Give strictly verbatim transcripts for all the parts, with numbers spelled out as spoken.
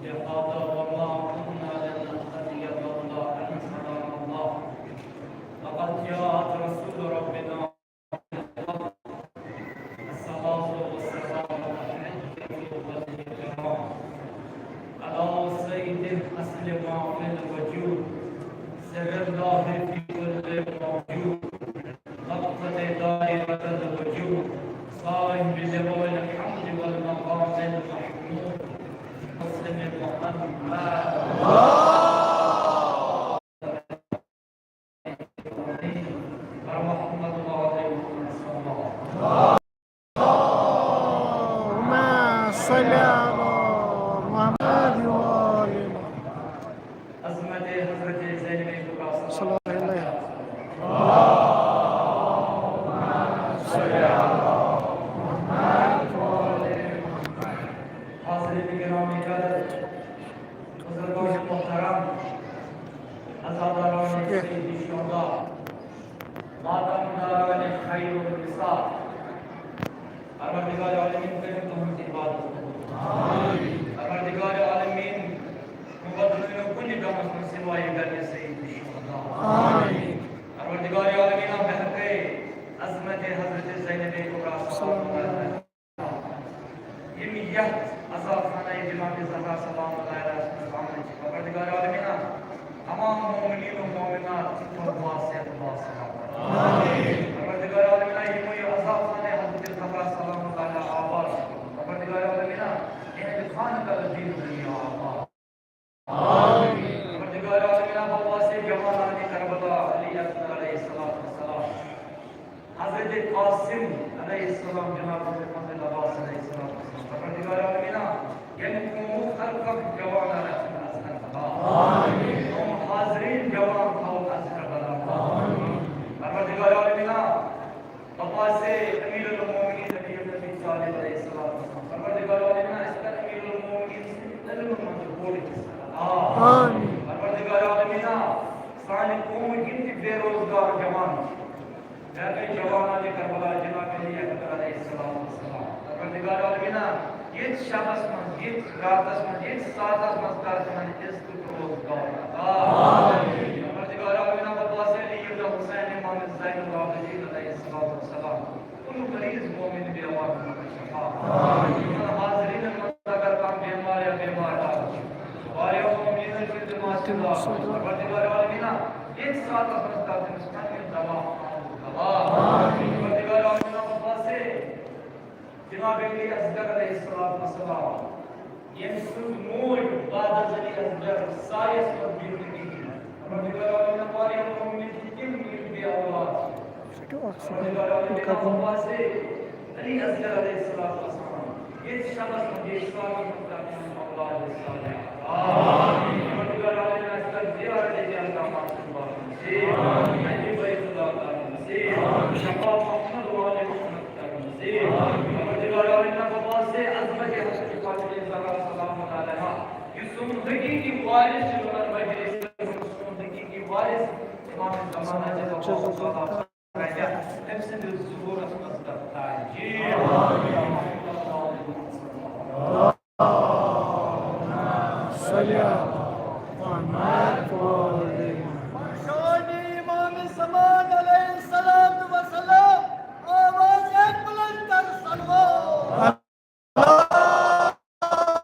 هذا وما كنا لنهتدي لولا أن هدانا الله. لقد جاءت رسل ربنا. الصلاة والسلام على الأنبياء والكرام. على سيد الأصل ما في الوجود. سر الله في كل موجود. نقطة دائرة الوجود. صاحب لواء الحمد والمقام المحمود. مسلم محمد. اللهم صل على محمد وآل محمد. عظمت حضرت زینب کبریٰ صلوات اللہ علیہا۔ حاضرین گرامی قدر، بزرگان محترم، عزاداران سید شہدا، ماتم داران خیر النساء، پروردگار عالمین کٔرِو تُہٕنٛز عبادت قبول۔ پروردگار عالمین، مُبدلینو کُنہِ غمس منٛز سوائے غم سید شہدا۔ پروردگار عالمین، بحق عظمت حضرت زینب کبریٰ صلوات اللہ علیہا، یِم یتھ عزا خانہ جناب زہرا سلام اللہ علیہا منٛز آمٕتۍ چھِ، پروردگار عالمینا، تمام مومنین و مومنات تھٲو باسعت باسلامت۔ پروردگار عالمینا، یِمو یہِ عزا خانہ حضرت زہرا سلام اللہ علیہا آباد چھُ، پروردگار عالمینا، یِہنٛدِ خانہ کدل دین دنیا آباد۔ پروردگار عالمینا، بواسے جوانان کربلا علی اکبر علیہ الصلوۃ والسلام، حضرت قاسم علیہ السلام، جناب حضرت محمد عباس علیہ الصلوۃ والسلام۔ پروردگار عالمینا، ییٚمہِ قومُک ہر کانٛہہ جوان آسہِ از کربلا۔ تِم حاضرین جوان تھاوُکھ از کربلا۔ پروردگار عالمینا، بواسے امیر المومنین ابی بن ابی طالب علیہ الصلوۃ والسلام۔ پروردگار عالمینا، اَسہِ کر امیر المومنین سٕنٛدِ علمہٕ منٛز بوٚڑ حصہٕ عطا۔ آمین۔ پروردگار عالمینا، سانہِ قومٕکۍ یِم تہِ بے روزگار جوان چھِ، بیٚیہِ جوانان کربلا جناب علی اکبر علیہ الصلوۃ والسلام۔ پروردگار عالمینا، ییٚتھۍ شبس منٛز، ییٚتھۍ راتس منٛز، ییٚتھۍ ساعتس منٛز کر تِمن عزت تہٕ روزگار عطا۔ پروردگار عالمینا، بواسے علی ابن حسین امام زین العابدین علیہ الصلوۃ والسلام، کل مریض مومن بیمار شفا۔ یِمن حاضرین منٛز اگر کانٛہہ بیمار یا بیمار آسہِ، واریاہ مومنین چھِ تِم آسہِ علاج۔ پروردگار عالمینا، ییٚتھۍ ساعتس منٛز کر تٔمِس پننہِ دوا دوا۔ پروردگار عالمینا، بواسے جناب علی اصغر علیہ الصلوۃ والسلام، ییٚمہِ سٕنٛز موج بعد از علی اصغر سایس منٛز بیٖٹھ نہٕ کِہیٖنۍ۔ پروردگار عالمینا، واریاہ مومنین چھِ تِم یِم بے اولاد چھِ۔ پروردگار عالمینا، بواسے علی اصغر علیہ الصلوۃ والسلام، ییٚتھۍ شبس منٛز، ییٚتھۍ ساعتس منٛز کر تِمن اولاد صالح عطا۔ پروردگار عالمینا، اَسہِ کر زیارت جنت محمد صلی اللہ علیہ وسلم، اہل بیت اللہ تعالیٰ علیہ وسلم، شفاعت محمد و آل محمد کرم سے۔ پروردگار عالمینا، بواسے عظمت حضرت فاطمہ زہرا سلام اللہ علیہا، یُس سون حقیقی وارث چھُ، یِمن مجلسن منٛز سون حقیقی وارث امام زمانہ جل اللہ تعالیٰ، تٔمۍ سٕنٛدِس ظہورس منٛز کر تعجیل۔ صلی اللہ علیہ وسلم۔ شانی امام زمان علیہ الصلوۃ والسلام، آواز بلند کر صلوات۔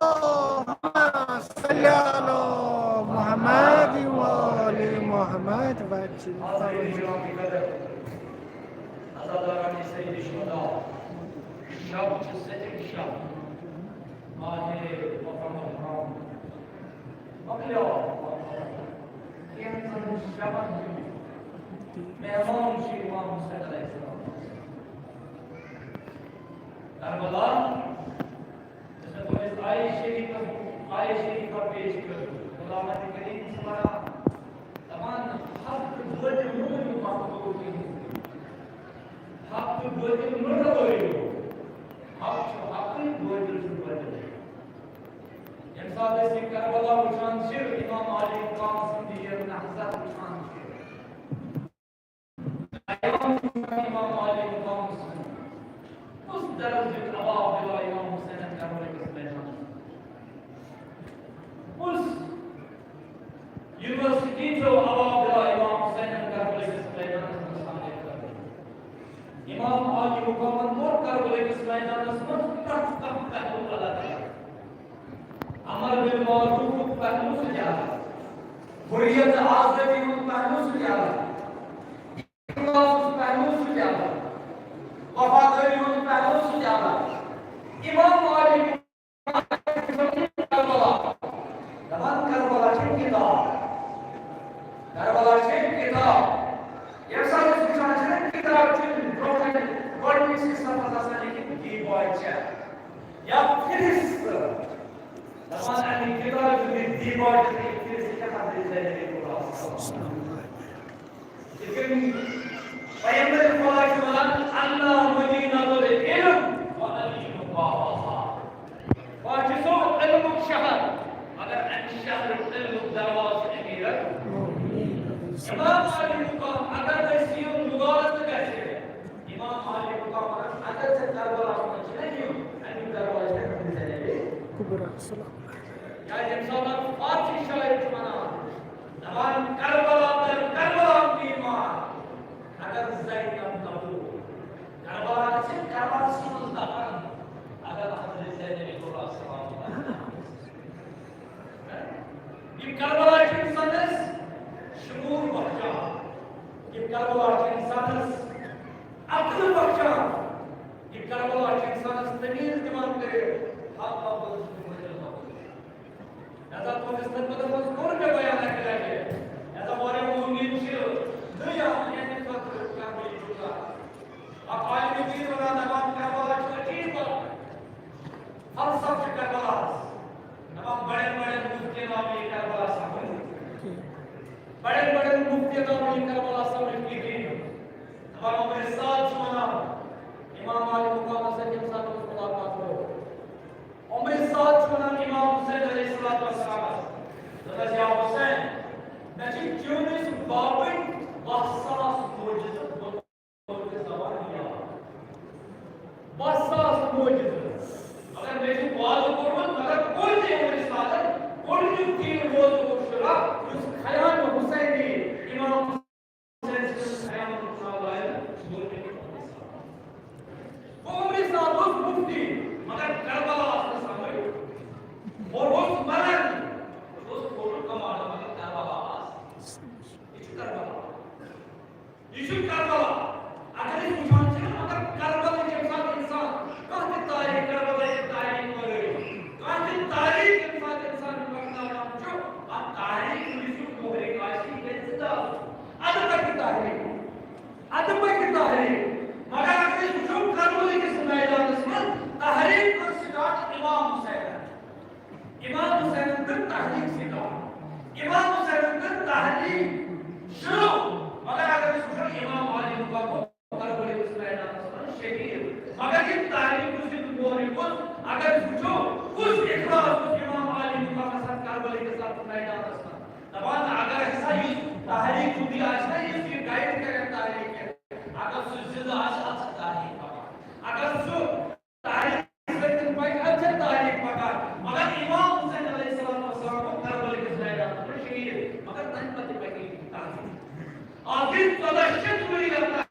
اللهم صل علی محمد و آل محمد و عجل۔ حاضرین گرامی قدر، عزاداران سید شہدا، شب چھُ سٔتِم شب ماہِ محرم۔ مۄکلیو۔ کینٛژن شبن ہُنٛد مہمان چھُ امام حسین علیہ السلام۔ کربلا، یُس مےٚ تُہنٛدِس آیہِ شریفس، آیہِ شریفہ پیش کٔر، غلامت کریم چھِ وَنان، دَپان، حق تہٕ باطل مہٕ ؤنِو مخلوق کِہیٖنۍ۔ حق تہٕ باطل مہٕ رلٲیِو۔ حق چھُ حقٕے، باطل چھُ باطلٕے۔ ییٚمہِ ساتہٕ أسۍ یہِ کربلا وٕچھان چھِ، امام عالی مقام سٕنٛدِ یہِ نہضت وٕچھان چھِ، بیان وٕچھان امام عالی مقام سُنٛد، کُس درس دیُت ابا عبداللہ امام حسینن کربلہٕ کِس میدانس منٛز؟ یونیورسٹی چھو عوام دِوان امام حسینن کربلہٕ کِس میدانس منٛز شٲمِل کرنہٕ۔ امام عالی مقامن کوٚر کربلہٕ کِس میدانس منٛز پرٛٮ۪تھ کانٛہہ پہلو الگ الگ۔ امر بالمعروفُک پہلو سُہ تہِ الگ، حریت آزٲدی ہُنٛد پہلو سُہ تہِ الگ، اخلاصُک پہلو سُہ تہِ الگ، وفادٲری ہُنٛد پہلو سُہ تہِ الگ۔ امام عالی کربلا، دپان کربلا چھِ کتاب۔ کربلا چھِ کتاب۔ ییٚمہِ ساتہٕ أسۍ وٕچھان چھِ نا کتاب چھِ برٛونٛہہ کنہِ گۄڈٕنِکسٕے صفس آسان لیکھِتھ "دی بوے ژےٚ" یا فہرست۔ دپان امہِ کتابہِ ہُنٛد یہِ "دی بوے ژےٚ" یہِ فہرست چھِ حضرت زینب کبریٰ۔ یِتھ کٔنۍ پیغمبر خدا چھُ وَنان، "انا مدینۃ العلم و علی بابہا۔" بہٕ چھُسو علمُک شہر، مگر امہِ شہرُک علمُک دروازٕ چھُ امیر المؤمنین۔ امام عالی مقام اگر أسۍ یِم مبارک گژھِ، امام عالی مقام اگر ژےٚ کربلاہس منٛز چھُنہ یُن، امیُک دروازٕ چھُ حضرت زینب کبریٰ۔ کیازِ ییٚمہِ ساتہٕ فارسی شاعر چھُ وَنان، دپان کربلا در کربلا میمار، اگر زینب نبود۔ کربلا گژھِ کربلاسٕے منٛز دفن، اگر حضرت زینب کبریٰ سلام اللہ علیہا۔ یہِ کربلا چھِ اِنسانَس شعوٗر بخشان، یہِ کربلا چھِ اِنسانَس عقل بخشان، یہِ کربلا چھِ اِنسانَس تمیٖز دِوان کٔرِتھ حق، باطل، صحیح، غلط۔ لہذا تُہٕنٛدِس خدمتس منٛز کوٚر مےٚ بیان اَکہِ لٹہِ۔ لہذا واریاہ مومنیٖن چھِ نٔے آمٕتۍ یِہنٛدِ خٲطرٕ کربلٕچ جُملہٕ۔ اکھ عالم دین ونان، دپان کربلا چھُ عجیٖب اکھ فلسفہٕ چھُ کربلاہس۔ دپان بڑٮ۪ن بڑٮ۪ن مفتین آو یہِ کربلا سمجھ۔ بڑٮ۪ن بڑٮ۪ن مفتین آو یہِ کربلا سمجھ کِہیٖنۍ۔ دپان عمر سعد چھُ ونان، امام عالی مقامس سۭتۍ ییٚمہِ ساتہٕ أمِس مُلاقات گوٚو، عمر سعد چھُ ونان امام حسین علیہ الصلوۃ والسلامس، دوٚپنس، "یا حسین، مےٚ چھِ چٲنِس بابٕنۍ باہ ساس معجزٕ بطور زبان یاد۔ باہ ساس معجزٕ۔ مگر مےٚ چھُ وعدٕ کوٚرمُت، مگر کوٚر تہِ عمر سعدن گۄڈٕنیُک دین روزٕ اوس شُرا، یُس خیام حسینی امام حسین سٕنٛدِس خیامس منٛز آو لایِنہٕ، سُہ گوٚو تٔمِس عمر سعد۔ گوٚو عمر سعد اوس مفتی، مگر کربلا آس نہٕ سمجھ۔ اور اوس مران، اوس فوٹو کماڑا، مگر کربلا آس۔ یہِ چھُ کربلا۔ یہِ چھُ کربلا۔ اگر أسۍ وٕچھان چھِ، مگر کربلا چھِ ییٚمہِ ساتہٕ اِنسان کانٛہہ تہِ تاریخ، کربلا چھِ تاریخ پرٲوِتھ۔ کانٛہہ تہِ تاریخ ییٚمہِ ساتہٕ اِنسان پکناوان چھُ، اَتھ تاریخ یُس یہِ محرک آسہِ، یہِ گژھِ زِندٕ آسُن۔ اَدٕ پَکہِ تحریٖک۔ اَدٕ پَکہِ تحریٖک۔ مگر اگر أسۍ وٕچھو کربلہٕ کِس میدانَس منٛز تحریٖک کٔر start امام حسینَن۔ امام حسینَن کٔر تحریٖک start۔ امام حسینَن کٔر تحریٖک شروع۔ مگر اگر أسۍ وٕچھو امام عالی مقام کربلہٕ کِس میدانَس منٛز شہیٖد۔ مگر یہِ تحریٖک یُس یہِ محرک اوس، اگر أسۍ وٕچھو کُس اخلاص اوس امام عالی مقامَس اَتھ کربلہٕ کِس اَتھ میدانَس منٛز۔ دپان اگر ہسا یُس تحریٖک ہُنٛدُے آسہِ نا، یُس یہِ guide کرن تحریٖک کہِ، اگر سُہ زِندٕ آسہِ، اتھ چھِ تحریٖک پکان۔ اگر سُہ تحریٖک سۭتۍ پکہِ، اتھ چھِ تحریٖک پکان۔ مگر امام حسین علیہ الصلوۃ والسلام گوٚو کربلہٕ کِس میدانس منٛز شہیٖد، مگر تمہِ پتہٕ تہِ پکہِ یہِ تحریٖک۔ آز گٔے ژۄداہ شیٚتھ ؤری اتھ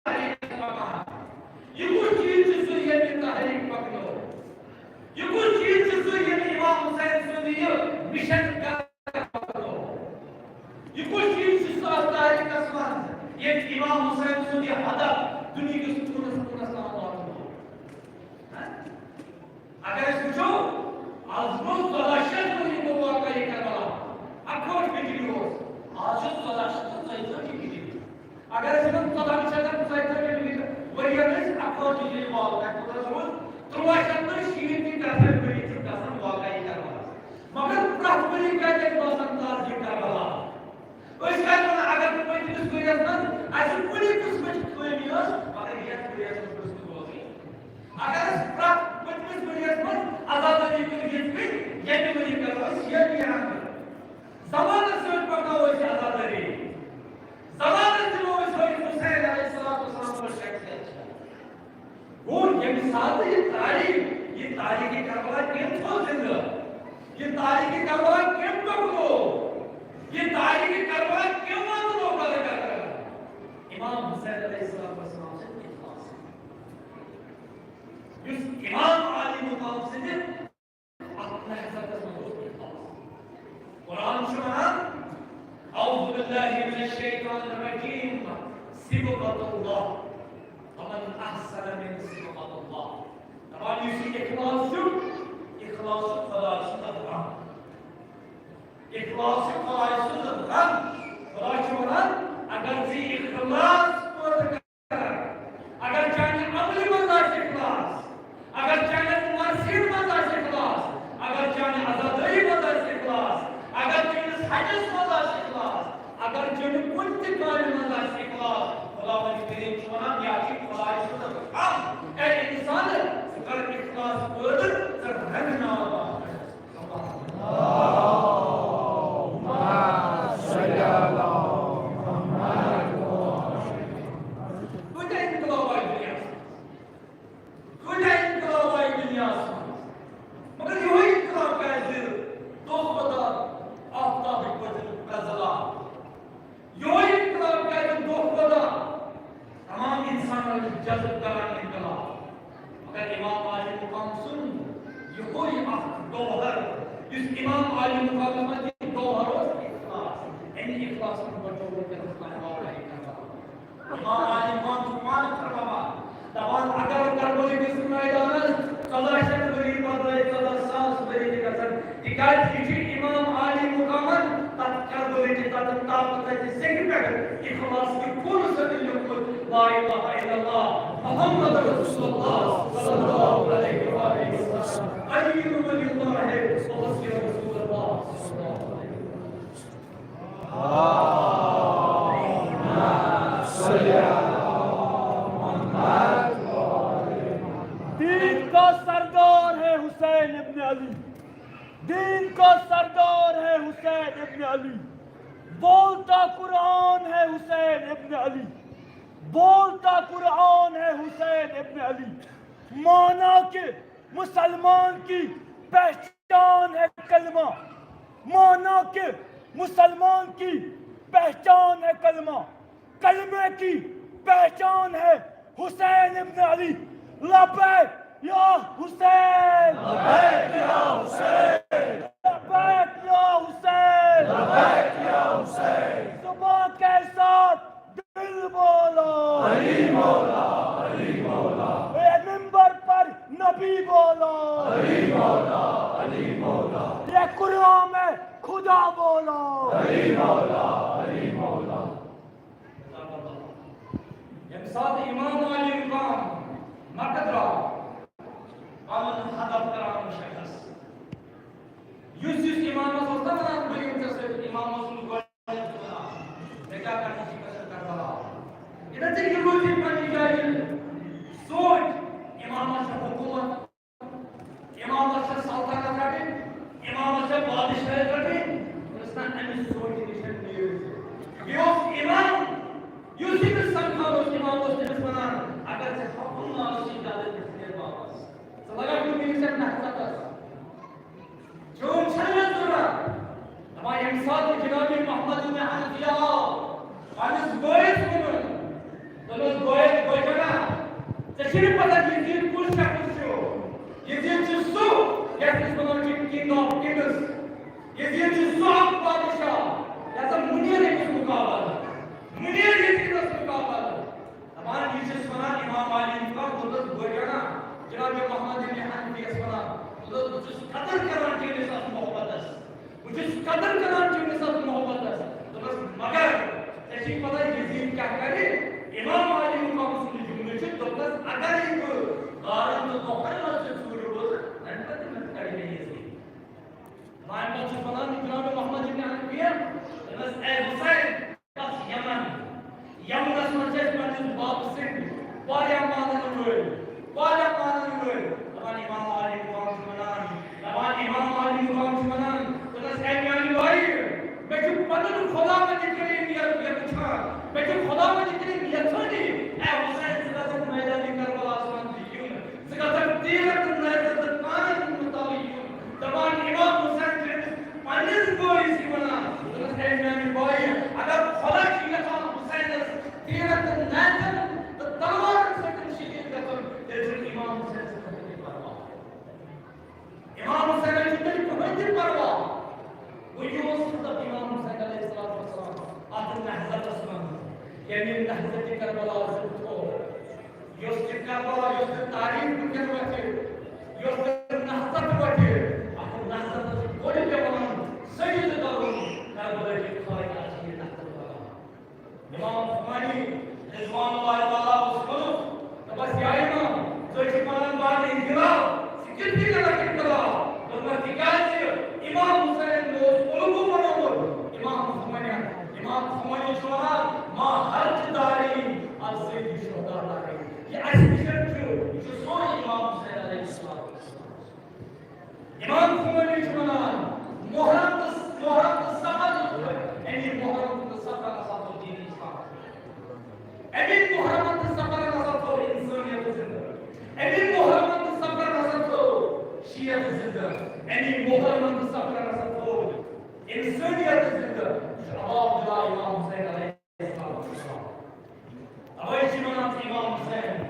تحریٖک پکان۔ یہِ کُس چیٖز چھُ سُہ ییٚمہِ تحریٖک پکنوو؟ یہِ کُس چیٖز چھُ سُہ ییٚمہِ امام حسین سُنٛد یہِ مِشن کرنہٕ پکنوو؟ یہِ کُس چیٖز چھُ سُہ اتھ تحریٖکس منٛز ییٚمہِ امام حسین سُنٛد یہِ ہدف دُنیہکِس کوٗنس کوٗنس تام واتنوو؟ ہہ؟ اگر أسۍ وٕچھو، از برونٛہہ ژۄداہ شیٚتھ ؤری گوٚو واقعہ یہِ کربلا۔ اکہٲٹھ ہجری اوس، از چھُ ژۄداہ شیٚتھ تہٕ ژۄیتٲجی ہجری۔ اگر أسۍ یِمن ژۄدہن شیٚتن ژۄیتٲجی ؤرین أسۍ اکہٲٹھ ہجری واقعہ کوٗتاہ روٗد؟ تُرٛواہ شیٚتھ تہٕ شیٖتھ تہِ کتھ ؤری چھِ گژھان واقعہ یہِ کربلا۔ مگر پرٛٮ۪تھ ؤری کتہِ اَسہِ باسان تازگی کربلا؟ أسۍ کیٛازِ وَنان، اگر پٔتمِس ؤریَس منٛز اَسہِ کُنہِ قٕسمٕچ خٲمی ٲس، مگر یَتھ ؤریَس منٛز گٔژھ نہٕ روزٕنۍ۔ اگر أسۍ پرٛٮ۪تھ پٔتمِس ؤریَس منٛز عزادٲری کٔر یِتھ کٔنۍ، ییٚمہِ ؤری کَرو أسۍ ییٚتہِ یہِ عمل۔ زمانَس سۭتۍ پَکناوو أسۍ عزادٲری۔ زمانَس دِمو أسۍ حٲجی حسین علیہ الصلوۃ والسلام پٮ۪ٹھ شخصیت چھِ۔ گوٚو ییٚمہِ ساتہٕ یہِ تاریخ، یہِ تاریخ کربلا کٔمۍ تھوٚو زِندٕ؟ یہِ تاریخ کربلا کٔمۍ پَکنوو؟ الشيطان الرجيم. صبغة الله. ومن أحسن من صبغة الله. دَپان یُس یہِ اخلاص چھُ، اخلاص چھُ خۄداے سُنٛد رنٛگ۔ اخلاص چھُ خۄداے سُنٛد رنٛگ۔ خۄداے چھُ وَنان، اگر ژٕ اخلاص پٲدٕ کَرَکھ، اگر چانہِ عملہِ منٛز آسہِ اخلاص، اگر چانٮ۪ن مرثین منٛز آسہِ اخلاص، اگر چانہِ عزادٲری منٛز آسہِ اخلاص، اگر چٲنِس حجس منٛز آسہِ اخلاص، اگر چٲنہِ کُنہِ تہِ کامہِ منٛز آسہِ اخلاص، خۄداوند کریم چھُ وَنان، یہِ چھُ خۄداے سُنٛد رنٛگ۔ اے انسان، ژٕ کر اخلاص پٲدٕ، ژٕ رنٛگناو۔ اللهم صل على محمد۔ کۭتیٛاہ انقلاب آیہِ دُنیاہَس منٛز؟ کۭتیٛاہ انقلاب آیہِ دُنیاہَس منٛز؟ مگر یِہوٚے انقلاب کیٛازِ دۄہ کھۄتہٕ دۄہ آفتابٕکۍ پٲٹھۍ پرٛزلان؟ یِہوٚے انقلاب کیٛازِ دۄہ کھۄتہٕ دۄہ تمام انسانن جذب کران انقلاب؟ مگر امام عالی مقام سُنٛد یِہوٚے اکھ گوہر، یُس امام عالی مقامس منٛز یہِ گوہر اوس، اخلاص۔ اَمہِ اخلاص منٛز بچوو وٕنکیٚنس تام واقعہ کربلا۔ امام عالی مقام چھُ پانہٕ فرماوان، دَپان، اگر کربلہٕ کِس میدانس ژۄداہ شیٚتھ ؤری بدلے ژۄداہ ساس ؤری تہِ گژھن، تِکیٛازِ یہِ چھُ امام عالی مقامن تتھ کربلہٕ کہِ تتھ تاپہٕ تتہِ سیٚکہِ پٮ۪ٹھ اخلاص کہِ خوٗنہٕ سۭتۍ لیوٗکھمُت، لا الہ الا اللہ محمد رسول اللہ صلی اللہ علیہ وآلہ وسلم۔ علی ولی اللہ ہے، ولی رسول اللہ صلی اللہ علیہ وسلم۔ دین کا سردار ہے حسین ابن علی، دین کا سردار ہے حسین ابن علی، بولتا قرآن ہے حسین ابن علی، بولتا قرآن ہے حسین ابن علی۔ مانا کہ مسلمان کی پہچان ہے کلمہ، مانا کہ مسلمان کی پہچان ہے کلمہ، کلمے کی پہچان ہے حسین ابن علی۔ لبیک یا حسین، لبیک یا حسین، لبیک یا حسین، لبیک یا حسین۔ زباں کے ساتھ دل بولا، علی مولا، علی مولا۔ اے ممبر پر نبی بولا، علی مولا، علی مولا۔ یہ قرآن میں خدا بولا، علی مولا، علی مولا۔ ییٚمہِ ساتہٕ امام علی مقام مکہ درٛاو، پنُن ہدف کران مشخص۔ یُس یُس امامس اوس نا ونان، بہٕ یِمہٕ ژےٚ سۭتۍ، امام اوس نہٕ گۄڈٕ مےٚ کیٛاہ کرنٕچ چھِ قسم کربلا۔ ییٚتٮ۪تھ ژےٚ یہِ روٗزِ پننہِ جایہِ سونٛچ، امامس چھےٚ حکوٗمت، امامس چھےٚ سلطنت رٹٕنۍ، امامس چھےٚ بادشاہی رٹٕنۍ۔ دوٚپمَس، نہ، امہِ سونٛچہِ نِش نیٖر ژٕ۔ بیٚیہِ اوس امام، یُس أمِس سمکھان اوس، امام اوس تٔمِس ونان، اگر ژےٚ حق اللہ اوس، یہِ دادٕ گژھِ نیرِ واپس۔ ژٕ لگاو یہِ میٲنِس یتھ نہضتس۔ چون چھنہٕ مےٚ ضروٗرت۔ دَپان، ییٚمہِ ساتہٕ جناب محمد ابن حنفیہ آو، پننِس بٲیِس ووٚنُن، دوٚپنَس، بٲے، بٲے جانا، ژےٚ چھے نہٕ پتہ یزید کُس شخص چھُ؟ یزید چھُ سُہ، یَتھ أسۍ وَنان چھِ King of Kings۔ یزید چھُ سُہ اکھ بادشاہ، یَتھ زَن مُنیر أمِس مُقابلہٕ، مُنیر یزیدَس مُقابلہٕ۔ دَپان، یہِ چھُس وَنان امام علی مقام، دوٚپنَس، بٲے جانا، جناب محمد ابن حنفیَس وَنان، دوٚپنَس، بہٕ چھُس قدر کران چٲنِس اَتھ محبتَس، بہٕ چھُس قدر کران چٲنِس اَتھ محبتَس۔ دوٚپنَس، مگر ژےٚ چھے پتہ یزید کیٛاہ کرِ؟ امام علی مقام سُنٛد جملہٕ چھُ، دوٚپنَس، اگرے بہٕ غارن تہٕ غفن منٛز تہِ ژوٗرِ روزٕ، تَمہِ پتہٕ تہِ کڑِ مےٚ یزید۔ وۄنۍ پتہٕ چھُس وَنان جناب محمد ابن حنفیہ، دوٚپنَس، اے حسین، گژھ یمن۔ یمنس منٛز چھِ اَسہِ پننِس بابہٕ سٕنٛدۍ واریاہ مانن وٲلۍ، واریاہ مانن وٲلۍ۔ دَپان امام علی مقام چھُ وَنان، دَپان امام علی مقام چھُ وَنان، دوٚپنَس، اے میانہِ بھایی، مےٚ چھُ پنُن خۄداوندِ کریم یَتھ مےٚ وٕچھان، مےٚ چھُ خۄداوندِ کریم یَژھٲنی، اے حسین، ژٕ گژھکھ میدانِ کربلاہَس منٛز تہِ یُن۔ ژٕ گژھکھ تیرن تہٕ نیزن تہٕ کانن ہُنٛد مُطابق یُن۔ دَپان امام حسین چھُ أمِس پننِس بٲیِس یہِ وَنان، دوٚپنَس، اے میانہِ بھایی، اگر خۄدا چھُ یَژھان حسینَس تیرن تہٕ نیزن تہٕ تلوارن سۭتۍ شہید گژھُن، تیٚلہِ چھُنہٕ امام حسین سٕنٛدِ خٲطرٕ تہِ پرواہ۔ امام حسینَس چھُنہٕ تیٚلہِ کٕہٕنۍ تہِ پرواہ۔ وۄنۍ یہِ اوس مطلب امام حسین علیہ الصلوۃ والسلام اَتھ نہضتَس حضرت کربلا زِندٕ تھوٚو۔ یۄس تہِ کربلا، یۄس تہِ تاریخ وٕنکیٚن وۄتھِ، یۄس تہِ نہضت وۄتھِ، اتھ نہضتس چھُ گۄڈٕ پٮ۪وان سجدٕ کرُن کربلا کہِ خالقس، یہِ نہضت کران۔ امام خمینی رضوان اللہ تعالیٰ اوس ونُن، دوٚپُس، یا امام، ژٕ چھُکھ ونان بہٕ انقلاب، ژٕ کِتھ کٔنۍ کرکھ انقلاب؟ دوٚپمَس، تِکیٛازِ امام حسین اوس الگو بنومُت۔ امام خمینی، امام خمینی چھُ ونان، ما حرج داری از سید شہدا داری۔ یہِ اَسہِ نِش چھُ، یہِ چھُ سون امام حسین علیہ السلام۔ امام خمینی چھُ ونان، محرم تہٕ، محرم تہٕ صفر، یعنی محرم تہٕ صفر ہسا تھوٚو دین اسلام۔ امی محرم تہٕ صفر ہسا تھوٚو انسانیت زندہ۔ امی محرم تہٕ صفر ہسا تھوٚو شیعت زندہ۔ امی محرم تہٕ صفر ہسا تھوٚو انسانیت زندہ۔ یہِ چھُ عطاء اللہ امام حسین علیہ السلام۔ اوے چھِ ونان، امام حسین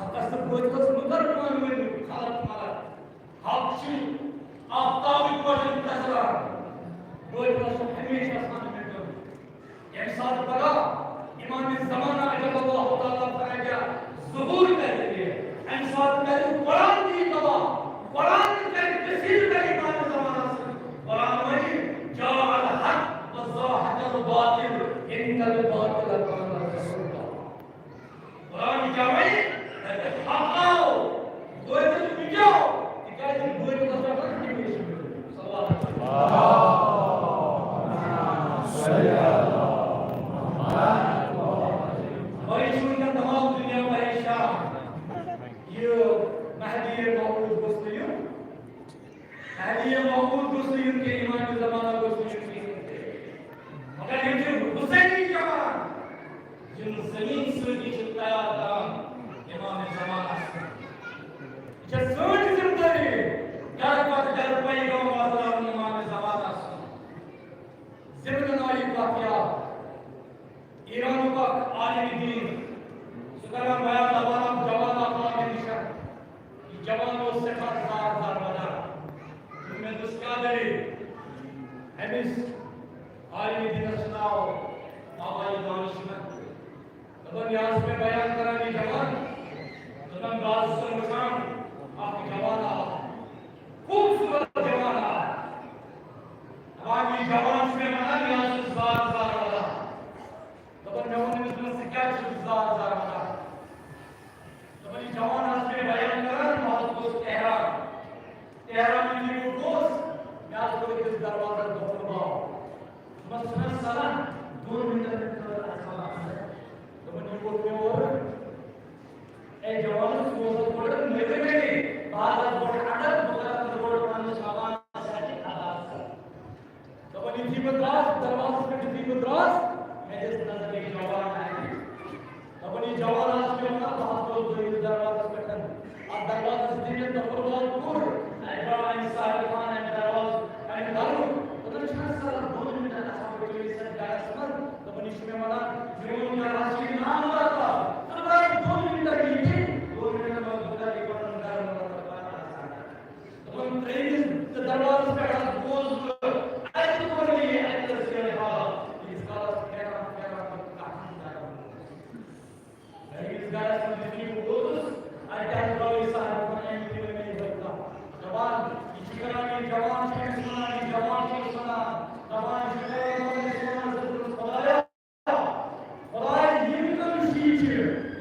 حقس تہٕ باطلس مُتر پانہٕ ؤنۍ خلق ملک۔ حق چھُ آفتابٕکۍ پٲٹھۍ نظران، باطلس چھُ ہمیشہِ آسان مِٹُن۔ ییٚمہِ ساتہٕ پگاہ امام زمانہ عجل اللہ تعالیٰ فرجہ ظہور کرِ، امہِ ساتہٕ کرِ قرآن تہِ گواہ، قرآن تہِ کرِ تفسیر کرِ امام زمانہ سۭتۍ۔ قرآن ونہِ، جاء الحق وزهق الباطل ان الباطل كان زهوقا۔ قرآن کیٛاہ وَنہِ؟ حق آو، باطل مِٹیو، تِکیٛازِ باطلَس پٮ۪ٹھ چھُ ہمیشہِ روزُن۔ صلوات۔ وۄنۍ چھُ وٕنکٮ۪ن تمام دُنیا پریشان۔ یہِ مہدی موعود گوٚژھ نہٕ یُن۔ مہدی موعود گوٚژھ نہٕ یُن کینٛہہ، امام زمانہ گوٚژھ نہٕ یُن کینٛہہ۔ مگر یِم چھِ حسینی جوان، یِم زٔمیٖن سۭتی چھِ تیار کران امام زمانہ سُنٛد۔ یہِ چھےٚ سٲنۍ ذمہٕ دٲری، گرٕ پتہٕ گرٕ پیغام واتناوُن امام زمانہ سُنٛد۔ ذمہٕ دٲری کتھ یاد۔ ایرانُک اکھ عالم دین، سُہ کران بیان، دپان، اکھ جوان اکھ آو مےٚ نِش۔ یہِ جوان اوس سٮ۪ٹھاہ زار زار ودان۔ مےٚ دوٚپُس، کیٛاہ دٔلیٖل؟ أمِس عالم دینس چھُ ناو بابا دانش محمد۔ دوٚپُن، یہِ حظ چھُ مےٚ بیان کران یہِ جوان۔ دوٚپُن، بہٕ حظ چھُس وٕچھان اکھ جوان آو، خوٗبصوٗرت جوان آو۔ دپان، یہِ جوان چھُ مےٚ ونان، یہِ حظ چھُ زار زار ودان۔ دپان، مےٚ ووٚن أمِس، دوٚپمَس، ژٕ کیٛازِ چھُکھ زار زار ودان؟ دپان، یہِ جوان حظ چھُ مےٚ بیان کران، بہٕ حظ گوس تہران۔ تہران یُتھُے بہٕ گوس، مےٚ حظ کوٚر أکِس دروازس دۄکھٕ باو۔ دوٚپمَس، ژٕ چھُکھ صلاح دۄن مِنٹَن ہٕنٛدِ خٲطرٕ اَژٕ ہا؟ دوٚپُن، یہِ ووٚتھ مےٚ اورٕ۔ اے جوانو، ژٕ بوز حظ گۄڈٕ، مےٚ گٔے مےٚ گٔے۔ بہٕ حظ آس گۄڈٕ اندر، بہٕ کرٕ تۄہہِ گۄڈٕ پننِس مکانس سۭتۍ عدالت۔ دپان، یُتھُے بہٕ درٛاس، دروازس پٮ۪ٹھ یُتھُے بہٕ درٛاس، مےٚ دِژ نظر أکۍ جوان آیہِ۔ دپان، یہِ جوان حظ چھُ مےٚ ونان، بہٕ حظ گوس دوٚیمِس دروازس پٮ۪ٹھ۔ اتھ دروازس دِژ مےٚ دۄپُر وال کوٚر۔ اَمہِ برٛونٛہہ اَمہِ صاحبِ خان اَمہِ دروازٕ، اَمہِ درُن۔ دوٚپُن، چھُنہ سہل دۄن مِنٹن آسان بہٕ تٔمِس سۭتۍ گرس منٛز؟ دوٚپُن، یہِ چھُ مےٚ ونان، میون گرٕ حظ چھُ نامراد آسان۔ ژٕ بہٕ دۄن مِنٹن ییٚتہِ، دۄن مِنٹن منٛز بہٕ کرٕ یہِ پنُن گرٕ مطلب پانہٕ آسان۔ دوٚپُن، ترٛیٚیِمِس تہٕ دروازس پٮ۪ٹھ حظ گوس بہٕ۔ اَتہِ کوٚر مےٚ یہِ اَتہِ تہِ سیرِ حال۔ ییٖتِس کالس پھیران پھیران بہٕ کَتھ چھُس کران۔ ترٛیٚیِمِس گرس منٛز یُتھُے بہٕ ووتُس، اَتہِ حظ درٛاو یہِ صاحب ونان، أمۍ تہِ ووٚن مےٚ یِہوٚے کَتھ۔ دَپان، یہِ چھُ کران، یہِ جوان چھُ أمِس ونان، یہِ جوان چھُ أمِس ونان۔ دَپان، یہِ چھُ کران، دَپان، أمِس ونان، دوٚپُس، خۄدایا، خۄداے، یِم کم شی چھِ،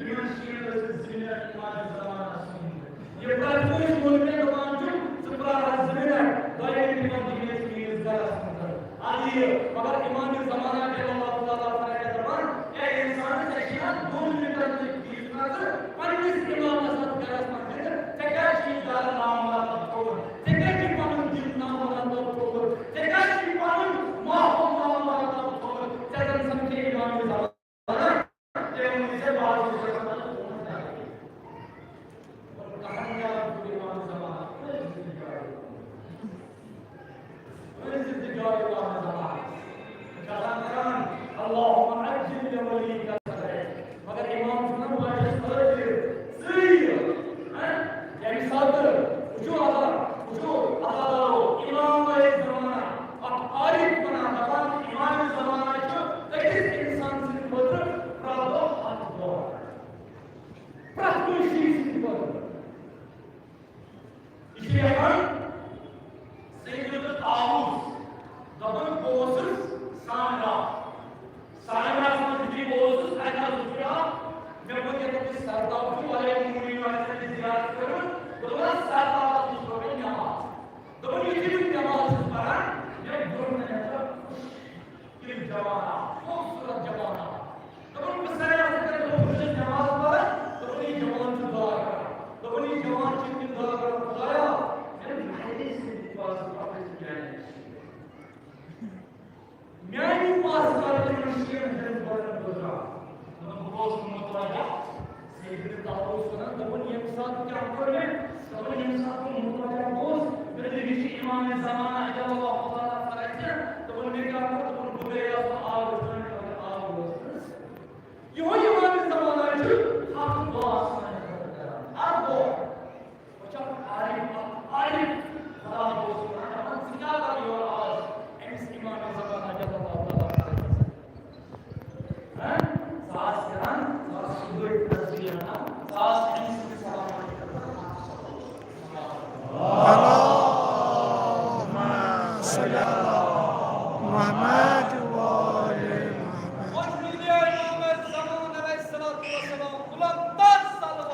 یِمن شِین ٲسۍ زٕ منٹ امام زمانس سُنٛد۔ یہِ پرٛٮ۪تھ کٲنٛسہِ ووٚن مےٚ، دَپان چھُ، ژٕ پرٛار حظ زٕ منٹ، دۄیہِ مِنٹہِ منٛز یِیہِ أسۍ میٛٲنِس گرس منٛز۔ اَدٕ یہِ، مگر امام زمانہ عجل اللہ تعالیٰ فرمایہِ دَپان، اے انسان، ژےٚ چھِی نا دۄن مِنٹن تہِ دِژمٕژ پننِس امامس اَتھ گرس منٛز دِنہٕ، ژےٚ کیٛازِ چھُے گرٕ نامرتب تھوٚومُت؟ ژےٚ کیٛازِ چھُے پنُن دِل نامرتب تھوٚومُت؟ ژےٚ کیٛازِ چھُے پنُن ماحول نامرتب تھوٚومُت؟ ژےٚ زن سمکھے امام زمانہ، تٔمۍ ووٚن، ژےٚ بہٕ حظ چھُس یژھان تُہنٛد گرٕ۔ اور کہن یاد چھُ امام زمانہ، کٲنٛسہِ تہِ جایہِ۔ کٲنٛسہِ تہِ جایہِ امام زمانہ۔ چھُ آسان کران، اللہم عجل لولیک الفرج۔ مگر امام چھُنہٕ واجس خٲطرٕ ژٕے یوت۔ ہاں؟ ییٚمہِ ساتہٕ وٕچھِو عذاب، وٕچھِو عذاب آو، امام علیہ زمانہ، اکھ عارف ونان، دپان، امام زمانہ چھُ أکِس انسان سٕنٛدِ خٲطرٕ پرٛٮ۪تھ دۄہ سید طاووس، دپان، بہٕ اوسُس سامرا۔ سامراہس منٛز یُتھُے بہٕ اوسُس، اتہِ حظ وُچھ مےٚ اکھ، مےٚ ووٚن، ییٚتٮ۪تھ یہِ سرداب چھُ، وۄنۍ ییٚلہِ موٗمِن آسہِ تٔمِس زیارت کرُن، بہٕ دپان، سردابس منٛز پٔرۍ مےٚ نماز۔ دوٚپُن، یُتھُے بہٕ نماز چھُس پران، مےٚ برونٛہہ کنٮ۪تھ چھُ یِم جوان اکھ، خوٗبصوٗرت جوان اکھ۔ دوٚپُن، بہٕ سایہِ آسہٕ تَتہِ، دوٚپُن، بہٕ چھُس نٮ۪ماز پَران، دوٚپُن، یہِ جوان چھُ دُعا کَران، دوٚپُن، یہِ جوان چھُ تِم دُعا کَران، خۄدایا، مےٚ مَرِ سٕنٛدِ پاسہٕ پَتہٕ میٛانہِ نِش۔ میٛانہِ پاسہٕ کَرٕ تِمَن شیٖن ہٕنٛدٮ۪ن گۄڈَن گُزران۔ دوٚپُن، بہٕ گوس مُتوجہ، سیدِ طاووس وَنان، دوٚپُن، ییٚمہِ ساتہٕ کیٛاہ کوٚر مےٚ؟ دوٚپُن، ییٚمہِ ساتہٕ بہٕ مُتوجہ گوس، مےٚ دوٚپ، یہِ چھُ اِمام زمانہ اجل اللہ تعالیٰ فرق چھا؟ دوٚپُن، مےٚ کیٛاہ کوٚر؟ دوٚپُن، بہٕ گٔیاس نہٕ آبَس منٛز، آب اوس نہٕ۔ یِہوٚے اِمام زمانہ چھُ اَتھ دۄہَس منٛز کران۔ ہر دۄہ۔ وۄنۍ چھُ اَکھ عارف، اَکھ عارف خدا دوست وَنان، دَپان، ژٕ کیٛاہ کَرٕ یورٕ آز أمِس اِمام زمانہ اجل اللہ تعالیٰ فرق؟ ہاں؟ ساس کران، ساس شُکر تسبیح کران، ساس أمۍ سٕنٛدِ سلام علیکم۔ اللهم صل على محمد وآل محمد۔ وجہ میلے امام زمان علیہ الصلوۃ والسلام، بلند تر صلوات۔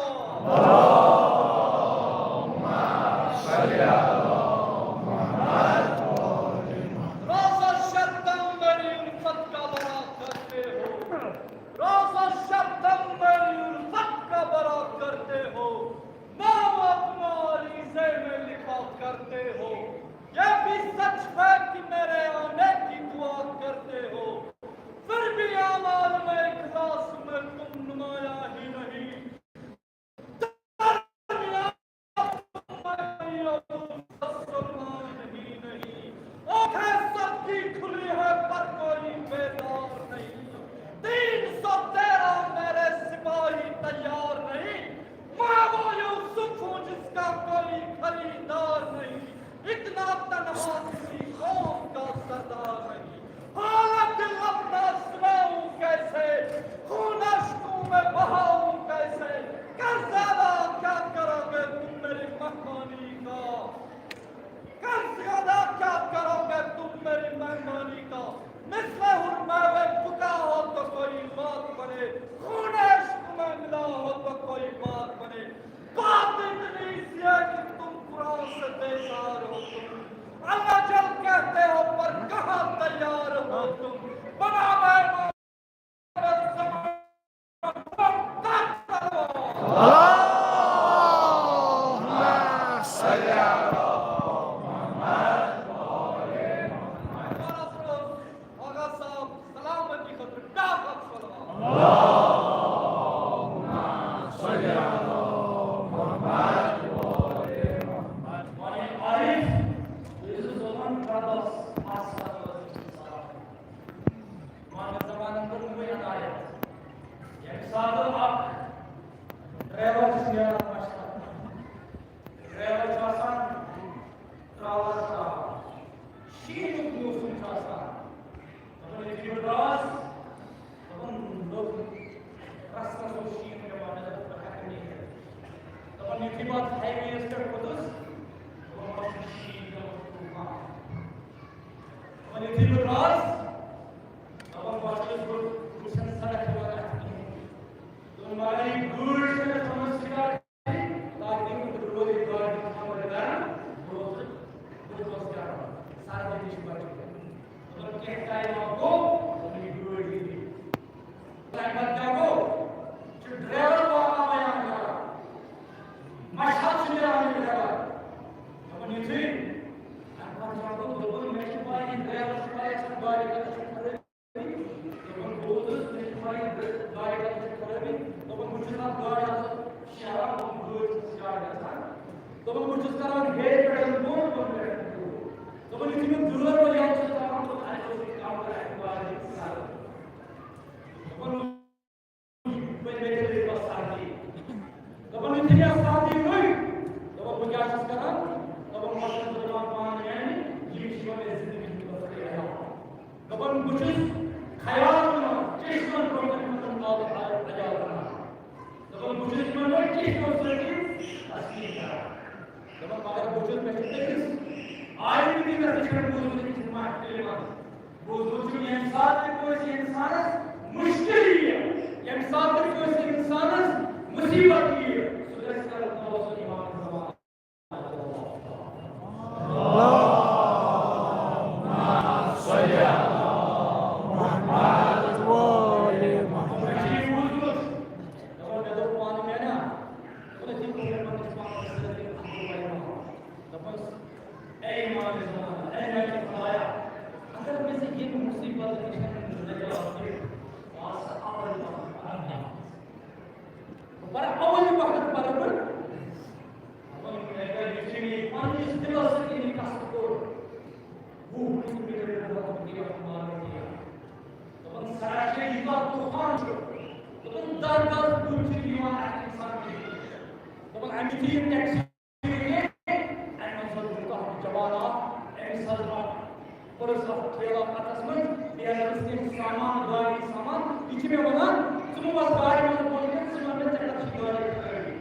روز و شب دم میری الفت کا برا کرتے ہو، روز و شب دم میری الفت کا برا کرتے ہو، نام اپنا عریضے میں لکھا کرتے ہو۔ یہ بھی سچ ہے کہ میرے آنے کی دعا کرتے ہو، پھر بھی اعمال میں اخلاص میں تم نمایاں ہی نہیں۔ آنکھیں سب کی کھلی ہے پر کوئی بیدار نہیں۔ تین سو تیرہ میرے سپاہی تیار نہیں۔ میں وہ یوسف ہوں جس کا کوئی خریدار نہیں۔ اتنا تنہا کسی قوم کا سردار نہیں۔ حالت دل اپنا سناؤں کیسے، خون اشکوں میں بہاؤں کیسے؟ قرض ادا کیا کرو گے تم میری مہمانی کا؟ قرض ادا کیا کرو گے تم میری مہمانی کا؟ مثل ہر میوے پکا ہو تو کوئی بات بنے، خون عشق میں ملا ہو تو کوئی بات بنے۔ بات اتنی سی ہے کہ تم قرآن سے بیزار ہو، تم اللہ جل کہتے ہو پر کہاں تیار ہو تم۔ بنا میں اللهم صل على محمد۔ آغا صاحب، سلامتی خٲطرٕ ڈاکھ اکھ صلوات۔ اللهم صل على محمد وآل محمد۔ وعن عارف، یُس زبان قدس آسان۔ پانٛژن زمانن کٔر نوٚوٕے عنایت۔ ییٚمہِ ساتہٕ اکھ ڈرایور چھُ نیران مشہد، ڈرایور چھُ آسان ٹرالر ترٛاوان، شیٖنُک موسم چھُ آسان۔ دَپان، یُتھُے بہٕ درٛاس، دَپان، لوٚگ رَژھ رَژھ اوس شیٖن پٮ۪وان، مےٚ دوٚپ، بہٕ ہٮ۪کہٕ نہٕ نیٖرِتھ۔ دَپان، یُتھُے بہٕ اَتھ ہاے وییَس پٮ۪ٹھ کھوٚتُس، دَپان، بہٕ چھُس شیٖن پٮ۪وان طوٗفان۔ دَپان، یُتھُے بہٕ درٛاس، دَپان، پَتہٕ چھُس بہٕ وٕچھان سڑک یِوان اَتھِ کِہیٖنۍ۔ دوٚپُن، مگر یہِ گٲڑۍ چھِ مےٚ تھٲومٕژ سِٹاٹ کٔرِتھ، تاکہِ یہِ گٲڑۍ گاڑِ ہُنٛد خبر کران، بہٕ اوسُس، بہٕ اوسُس کران، سردی نِش بچُن۔ دوٚپُن، کینٛہہ ٹایم گوٚو، دوٚپُن، یہِ گٲڑۍ یِیہِ۔ تَمہِ پَتہٕ کیٛاہ گوٚو؟ چھُ ڈرایور واقعہ بیان کران۔ مشہد چھُ نیران یہِ ڈرایور۔ دوٚپُن، یُتھُے اَمہِ پَتہٕ کیٛاہ گوٚو؟ دوٚپُن، مےٚ چھِ پَے، یہِ ڈرایور چھُ پَے، اَسہِ چھِ گاڑِ کَتٮ۪تھ چھِ کھڑٲومٕژ۔ دوٚپُن، بوٗزُس، مےٚ چھِ پَے، گاڑِ کَتٮ۪تھ چھِ کھڑٲومٕژ۔ دوٚپُن، بہٕ چھُس اَتھ گاڑِ اَتھ شیران، دوٚپُن، گٲڑۍ چھِ سٹاٹ گژھان۔ دوٚپُن، بہٕ چھُس کران ہیٚرِ پٮ۪ٹھ بۄن، بۄن پٮ۪ٹھ بۄن۔ دوٚپُن، یُتھُے مےٚ دٲر وٲلۍ یَلہٕ چھِ ترٛاوان، دوٚپُن، اَتہِ اوس یہِ کَمرٕ، اَتہِ واریاہ سَرد۔ دوٚپُن، نصیحت چھُنہٕ بوٗزمُت أکِس محفلہِ منٛز۔ بوٗزمُت چھُم ییٚمہِ ساتہٕ تہِ کٲنٛسہِ اِنسانَس مُشکِل یِیہِ، ییٚمہِ ساتہٕ تہِ کٲنٛسہِ اِنسانَس مُصیٖبت یِیہِ، سُہ گژھِ کَرُن توسل اِمام زمان۔ مےٚ چھُ یہِ بوٗزمُت، دَپان، مےٚ دوٚپ پانہٕ مےٚ نا، دوٚپُن، أتھی کوٚر مےٚ پنٛنِس پانَس سۭتۍ اَکھ بَیان۔ دوٚپمَس، اے اِمام زمان، اے میٛانہِ خۄدایا، اگر مےٚ ژٕ ییٚمہِ مُصیٖبت نِش نجات دِکھ، بہٕ آسہٕ اَوَل وقت پَران نٮ۪ماز۔ بہٕ پَرٕ اَوَل وقت پَرٕ بہٕ۔ دوٚپُن، مےٚ کٔر یہِ چیٖز پنٛنِس دِلَس سۭتۍ یہِ قصد کوٚر۔ وُہ کِلوٗ میٖٹر گوٚو وقت کہِ وقت مارنہٕ کِنۍ۔ دوٚپُن، سڑک چھےٚ یوٗتاہ طوٗفان چھُ۔ دوٚپُن، دَہ گز گُرۍ چھِ یِوان اَتھ اِنسان کِس۔ دوٚپُن، اَمہِ چھِ یہِ ٹیکسی اَمہِ منٛز اوس یوٗتاہ جوان اکھ، أمِس حظ اکھ پٔرٕس اکھ ٹھیلہٕ اکھ اَتھَس منٛز، بیٚیہِ حظ ٲس تٔمۍ سامان، گاڑِ ہُنٛد سامان۔ یہِ چھِ مےٚ وَنان، ژٕ مہٕ وَس گاڑِ منٛز بۄن کِنۍ، ژٕ وَن مےٚ ژےٚ کَتھ چھِ گاڑِ خٲلی۔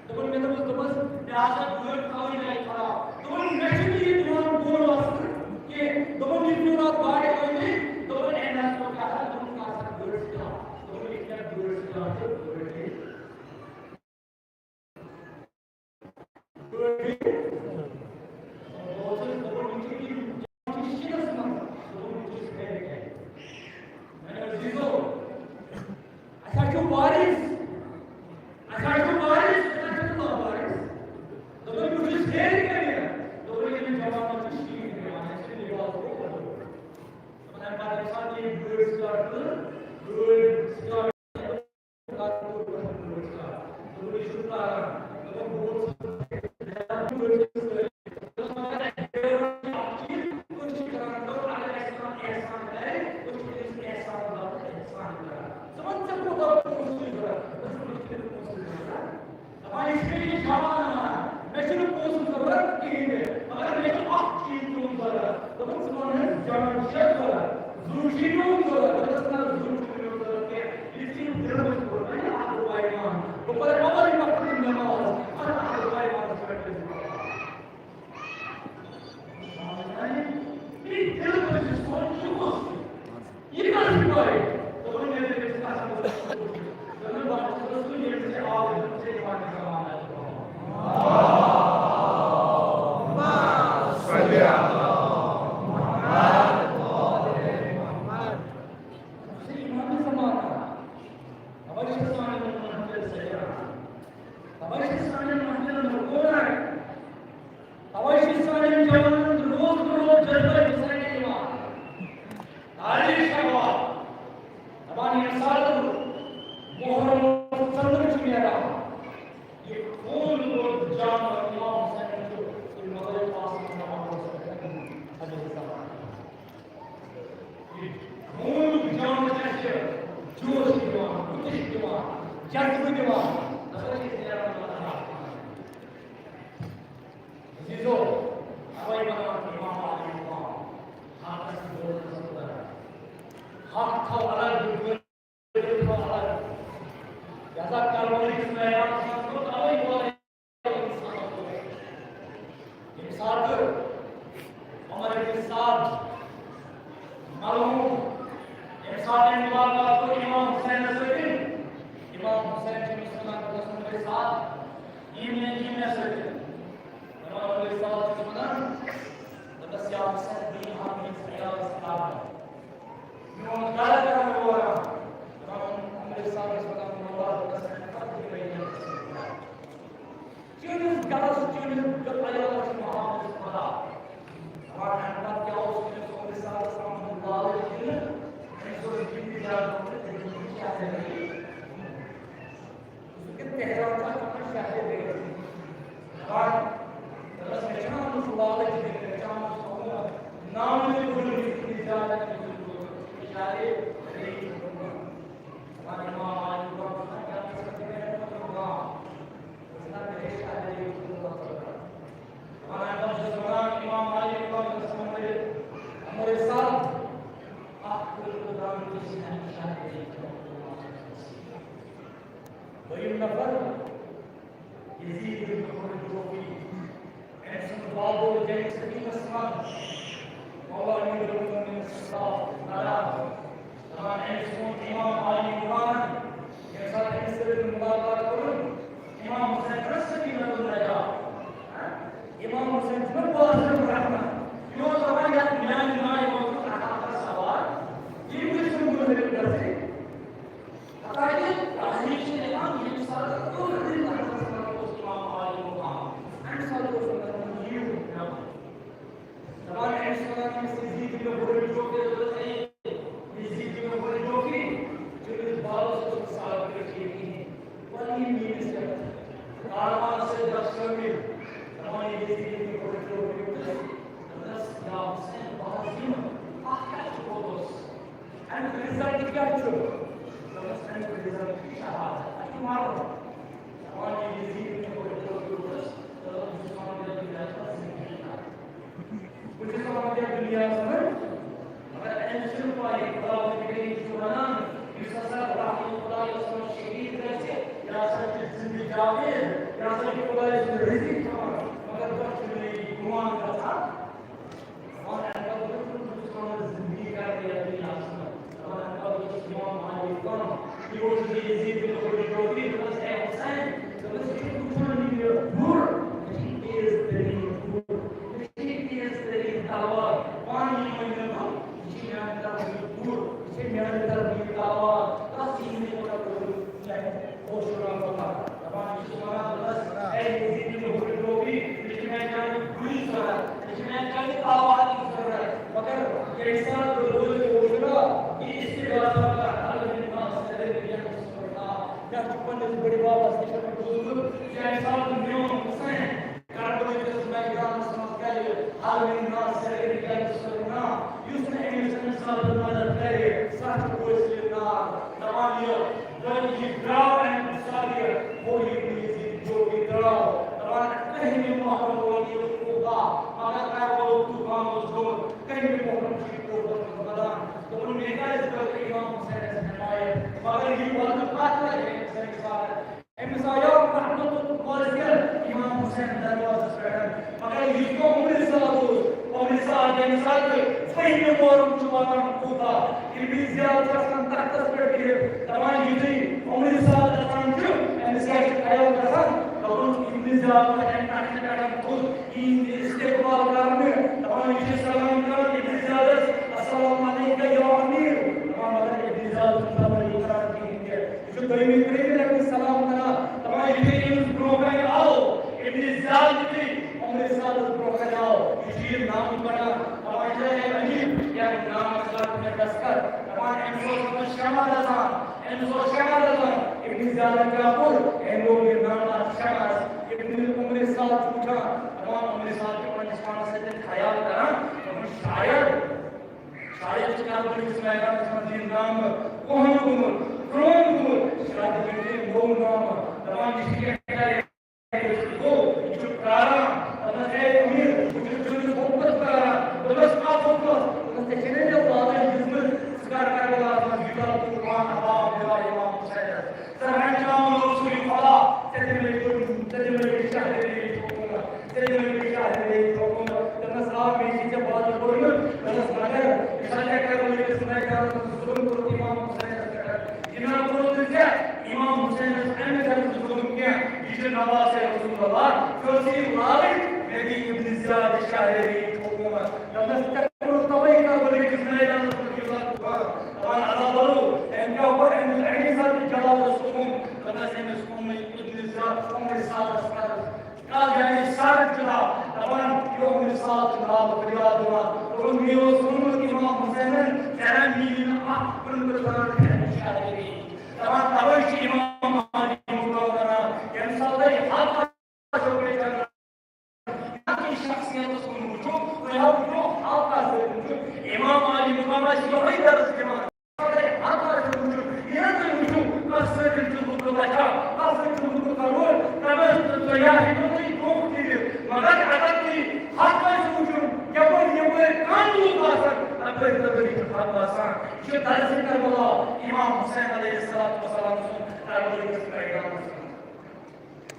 دوٚپُن، مےٚ دوٚپُس، دوٚپمَس، مےٚ ہسا گٲڑۍ تھاوٕنۍ جایہِ خراب۔ دوٚپُن، مےٚ چھُنہٕ یہِ دِوان بۄن وَسنہٕ کینٛہہ۔ دوٚپُن، یہِ پیوٚو اَتھ گاڑِ أنٛدۍ أنٛدۍ۔ دوٚپُن، أمۍ حظ کوٚر کیٛاہ تھام، دوٚپُن، کَر سا گٲڑۍ سِٹاٹ۔ دوٚپُن، یہِ کیٛاہ گٲڑۍ سِٹاٹ تہٕ گٲڑۍ گٔے۔ دَپان، یہِ چھُ مےٚ یہِ جوان وَنان، مےٚ چھُنہٕ پونٛسہٕ ضروٗرت کِہیٖنۍ تہِ، مگر مےٚ چھُ اَکھ چیٖز تُہُنٛد ضروٗرت۔ دوٚپُن، ژٕ وَن حظ، جوان چھُ ضروٗرت، زُو چھُے میون ضروٗرت؟ دوٚپُس، نہ، زُو چھُنہٕ میون ضروٗرت کینٛہہ۔ یہِ ژٕ یہِ دِلَس منٛز کوٚر، وۄنۍ اَکھ رُکاے مان۔ بہٕ پَرٕ اَوَل وقتہٕ نٮ۪ماز، اَتھ اَکھ رُکاے مانَس پٮ۪ٹھ گژھِ۔ یہِ دِل منٛز چھُ سونٛچُن کُس؟ یہِ کَس چھُ پَے؟ دوٚپُن، مےٚ دوٚپ، أمِس کَس منٛز چھُ؟ دوٚپُن، بہٕ چھُس سُہ، ییٚمِس یہِ آو، دوٚپُن، ژےٚ یِوان زمانہٕ۔ ژٕ یِوان زمانہٕ۔ اَوَے چھِ سانٮ۪ن محفِل سَجان۔ اَوَے چھِ سانٮ۪ن محفِلَن رُکوٗن۔ اَوَے چھِ سانٮ۪ن جوانَن روز بہ روز جذبہ حسینی یِوان۔ تاریخ شباب، دَپان، ییٚمہِ ساتہٕ محرم ژٔنٛدٕر چھِ نیران، یہِ خوٗن لوٚگ جانور اِمام حسینَن چھُ، یہِ مغرب آسمان محرمَس پٮ۪ٹھ حضرت زمان۔ یہِ خوٗنُک جانور اَسہِ جوش دِوان، وُتِش دِوان، جذبہٕ دِوان، دَپان چھِ أسۍ نیران۔ عزیزو، اَوَے وَنان اِمام علی اِمام، حقَس بولنَس خٲطرٕ۔ حق تھاو الگ، باطل تھاو الگ۔ یَتھ کربلٕکِس میدانَس منٛز کوٚر اَوَے وارٕ اِنسانَس کوٚر۔ ییٚمہِ ساتہٕ عمر ابن سعد مرحوم، ییٚمہِ ساتہٕ أمۍ مُلاقات کوٚر اِمام حُسینَس سۭتۍ، اِمام حُسین چھُ أمِس وَنان، دوٚپنَس، عمر سعد، یہِ مےٚ، یہِ مےٚ سۭتۍ۔ دَپان، عمر سعد چھُس وَنان، دوٚپنَس، یا حُسین، بہٕ یِمہٕ ہا میٛٲنِس عیالَس کَرنہِ۔ میون گَرٕ کَرنہٕ وول۔ دَپان، عمر سعد چھُس وَنان، میون گَرٕ کَرنہٕ وول۔ چٲنِس گَرَس، چٲنِس عیالَس چھُ محبت خۄدا۔ دَپان، اَمہِ پَتہٕ کیٛاہ اوس أمِس عمر سعدَس آمُت لالٕچ دِنہٕ؟ أمِس اوس یہِ تہِ زیادٕ، أمِس چھِ شاعری۔ سُہ کِتھ تہران چھُ اَتھ وَنان شاعری؟ دَپان، دَپان، مےٚ چھُنہٕ آمُت لالٕچ دِنہٕ، مےٚ چھُ آمُت سکوٗن۔ ناو تہِ ووٚن أمِس، یہِ زیادٕ أمِس چھُ شاعری۔ دَپان، اِمام مالِک، دَپان، کیٛاہ چھُ سا دِوان؟ وَنان، بہٕ چھُس وَنان، اِمام مالِک، اِمام اَحمد، اَمر سعد، اَکھ کٔرِو دَم، یہِ چھِ ہمیشہ۔ دوٚیِم نفر، یزید بن معاویہ جوفی، أمۍ سُنٛد بابو جنگ سفینَس مولا امیر المؤمنین صلی اللہ علیہ وسلم۔ دپان، أمۍ سُنٛد امام عالی مقامن، ییٚمہِ ساتہٕ أمِس سۭتۍ مُلاقات کوٚرُن، امام حسین چھُنہ سکینۃ النجاہ، ہاں؟ امام حسین چھُنہ باسط الرحمت، یہِ اوس دپان، یتھ میانہِ ناوِ منٛز چھُ اکھ اکھ سوار، یہِ کُس چھُنہٕ گُزرِتھ گژھِ۔ حتیٰ کہ تحریٖف چھِ لیکھان، ییٚمہِ ساتہٕ ٲخری لحظس منٛز اوس امام عالی مقام، امہِ ساتہٕ اوس وَنان، یِیِو مےٚ وَنُن۔ دپان، أمِس وَنان، أمِس یزید ابن ہُرِ جوفی، دوٚپُس، اے یزید ابن ہُرِ جوفی، چٲنِس بالَس اوس نہٕ صاف کٔرِتھ کِہیٖنۍ۔ وَلہٕ یہِ میٛٲنِس یَتھ کاروانَس سۭتۍ گژھ شٲمِل۔ دپان، یزید ابن ہُرِ جوفی ووٚتھُس، دوٚپنَس، یا حسین، بہٕ حظ یِمہٕ، اَتھ کیٛاہ چھُ پوٚتُس؟ اَمیُک رِزلٹ کیٛاہ چھُ؟ دوٚپنَس، اَمیُک رِزلٹ چھُ شہادت، اَتھ چھُ مَرُن۔ دَپان، ییٚلہِ یزیٖد بن معاویہ کوٚر، دوٚپُس، دوٚپُن، بہٕ چھُس وَنان، یہِ دُنیاہَس منٛز زِندگی کَرٕنۍ۔ بہٕ چھُس وَنان، یَتھ دُنیاہَس منٛز، مگر أمِس چھُنہٕ پَے، خداوند کریم چھُ وَنان، یُس ہسا رحمت خدایَس منٛز شہیٖد گژھِ، یہِ ہسا چھُ زِندٕ جاوید، یہِ ہسا چھُ خدایَس سُنٛد رِزِق کھٮ۪وان، مگر تۄہہِ چھُ مےٚ یہِ گُمان گژھان۔ اور اَمہِ پَتہٕ ووٚن تٔمۍ، بہٕ چھُس وَنان زِندگی کَرٕنۍ یَتھ دُنیاہَس منٛز۔ اور اَمہِ پَتہٕ ووٚن تٔمۍ اِمام عالی کَم۔ یہِ اوس یہِ یزید بن عبدالجبار، دوٚپمَس، اے حسین، دوٚپمَس، یہِ چھُ وٕچھان یہِ مےٚ گُر، مےٚ چھِ تیز تریٖن گُر، مےٚ چھِ یہِ تیز تریٖن تلوار۔ پانہٕ یہِ وَنہِ مےٚ دوٚپ، یہِ چھِ میٛانہِ طرفہٕ یہِ گُر، یہِ چھِ میٛانہِ طرفہٕ یہِ تلوار، کَس یی مےٚ پَتہٕ گُر؟ اوس شُراہ پَتہ۔ دَپان، یہِ چھُس وَنان، دوٚپمَس، اے یزید بن عبدالجبار، یہِ چھِ میٛانہِ جانٕکۍ گُرِچ ضوٚرَتھ، یہِ چھِ میٛانہِ جانٕکۍ تلوارٕچ ضوٚرَتھ۔ مگر ییٚمہِ ساتہٕ بہٕ روزٕ اوشُرا، یہِ استغاثہ کَرٕ، الحمدللہ، صدر بن عبداللہ۔ مےٚ چھُ پنٛنِس بٔڈِ بابَس نِش بوٗزمُت، ییٚمہِ ساتہٕ میون حسین کربلہٕ کِس میدانَس منٛز کرِ حلوٕنۍ ناز سرگرِ گرِ سرنا، یُس نہٕ أمِس اِنسانَس مدد کرِ، سُہ چھُ وٲصلہِ نار۔ دَپان یہِ، دَپان یہِ درٛاو اَمہِ ساتہٕ یہِ، گوٚو یہِ یزید جو یہِ درٛاو۔ دَپان کٔہمہِ محرم ووت یہِ کوٗفہ، مگر کربلُک طوٗفان اوس گوٚمُت، کٔہمہِ محرم چھُ یہِ کوٗفَس منٛز وَدان۔ دوٚپُن، مےٚ کیٛازِ کٔر امام حسینَس حمایت؟ مگر یہِ وَدُن کَتھ لَگہِ أمِس اِنسانَس؟ أمِس آیو رحمتُک مُعجزہ امام حسین دروازس پٮ۪ٹھ۔ مگر یُس نہٕ عمر زیادٕ اوس، عمر زیادٕ ییٚمہِ ساتہٕ ژۄیمہِ محرم چھُ واتان کوٗتاہ، ابن زیاد چھُ آسان تختس پٮ۪ٹھ بِہِتھ، دَپان یُتھُے عمر زیادٕ گژھان چھُ، أمِس کیٛاہ چھُ خیال گژھان؟ دَپان ابن زیاد وۄتھِ اَمہِ تختہٕ پٮ۪ٹھ تھوٚد، یِہِنٛدِ استقبال کرنہٕ، دَپان یہِ چھُ سلام کران ابن زیادس، السلام علیک یا امیر، دَپان مگر ابن زیاد چھُنہٕ دَپان یہِ کران کِہیٖنۍ تہِ۔ یہِ چھُ دوٚیمہِ ترٛیٚیمہِ لَٹہِ سلام کران، دَپان، یُتھُے أمِس برونٛہہ کَنہِ آو، ابن زیاد یُتھُے عمر زیادَس برونٛہہ کَنہِ آو، یہِ چھُ یہِ نامہٕ پَران، دَپان چھُ، اے امیر، یَتھ نامَس کر مےٚ دستخط۔ دَپان، أمِس اوس وَنان شمع دَزان، أمِس اوس شمع دَزان۔ ابن زیادَن کیٛاہ کوٚر؟ أمۍ لوگ یہِ نامہٕ اَتھ شمعَس۔ ابن عمر سعد چھُ وٕچھان، دَپان، عمر سعد چھُ پنٛنِس پانَس سۭتۍ خیال کران، دَپان، شاید شاید چھُ کربلہٕ کِس میدانَس منٛز یہِ نامہٕ کۄہَن گوٚمُت، پرٛون گوٚمُت۔ شاید چھُ یہِ نوٚو نامہٕ۔ دَپان، یہِ چھُ کیٛاہ کرِ؟ گوٚو، یہِ چھُ پرٛاران۔ دَپان، اے أمیٖر، بہٕ چھُس چٲنِس حُکمَس پرٛاران۔ دوٚپمَس، کَتھ حُکمَس؟ دوٚپمَس، ژےٚ چھےٚ نا مےٚ وعدٕ دِژمٕژ، ژٕ کر کربلاہَس منٛز یوٗتاہ طوٗفان عذاب دِوان اِمام حُسینَس؟ سرہنشاہ رسول خدا، ژےٚ دِمَے بہٕ، ژےٚ دِمَے بہٕ شہرِ ریٖش حکوٗمت۔ ژےٚ دِمَے بہٕ شہرِ ریٖش حکوٗمت۔ دوٚپمَس، آ، مےٚ چھِ ژےٚ وعدٕ کوٚرمُت۔ دوٚپمَس، مگر یہِ چھا ژےٚ کربلہٕ کِس میدانَس منٛز ظُلُم کوٚرمُت اِمام حُسینَس پٮ۪ٹھ؟ یہِ نہ کوٚرُتھ نہٕ ژےٚ اِمام حُسینَس اَمہِ غرضہٕ ظُلُم کینٛہہ۔ یہِ چھُ نواسِ رسول اللہ، پھٲنٛسی لالٕچ، مےٚ دی ابن زیاد شہرِ ریٖش حکوٗمت۔ دوٚپمَس، ژےٚ کوٚرُتھ تَوَے کربلہٕ کِس میدانَس منٛز یہِ وعدٕ۔ دَپان، عذاب بَرو، أمۍ کیٛاہ کوٚر؟ أمۍ دیُت اَمی ساتہٕ جلالَس حُکُم۔ دوٚپنَس، أمِس اوٚن مےٚ ابن زیاد، اوٚن مےٚ سادَس پَرَس۔ کَتھ جایہِ سَر جُدا؟ دَپان، یہِ اوٚن مےٚ ساد چھُ ناو فریاد دِوان۔ دوٚپُن، مےٚ اوس ووٚنمُت اِمام حُسینَن، ژےٚ نہ میلی نہٕ اَکھ کُنہِ تہِ زَنان پھِرِ شاعری۔ دَپان، تَوَے چھُ اِمام عالی مُقام وَنان، ییٚمہِ ساتہٕ تۄہہِ حق آسیو پہچانُن، نہ تُہۍ شخصیتس کُن وٕچھِو، تُہۍ ہا وٕچھِو حق کَس سۭتۍ وٕچھِو۔ اِمام عالی مُقام آسہِ یِہوٚے درس دِوان۔ اگر حق آسہِ وٕچھُن، یہِ نہ تُہۍ وٕچھِو، کَس سۭتۍ چھُ لُکہٕ لَچھان، کَس سۭتۍ چھُ لُکہٕ کَرور، تَوَے تُہۍ ہیٚکِو تُہۍ دھوکہٕ دِتھ۔ مگر اگر تُہۍ حق آسہِ وٕچھُن، یَپٲرۍ یَپٲرۍ کَم لُکھ آسَن، تَپٲرۍ تَپٲرۍ چھُ حق آسان۔ یہِ چھُ درسِ کربلا، اِمام حُسین علیہ الصلوۃ والسلام سُنٛد کربلہٕ کِس میدانَس منٛز۔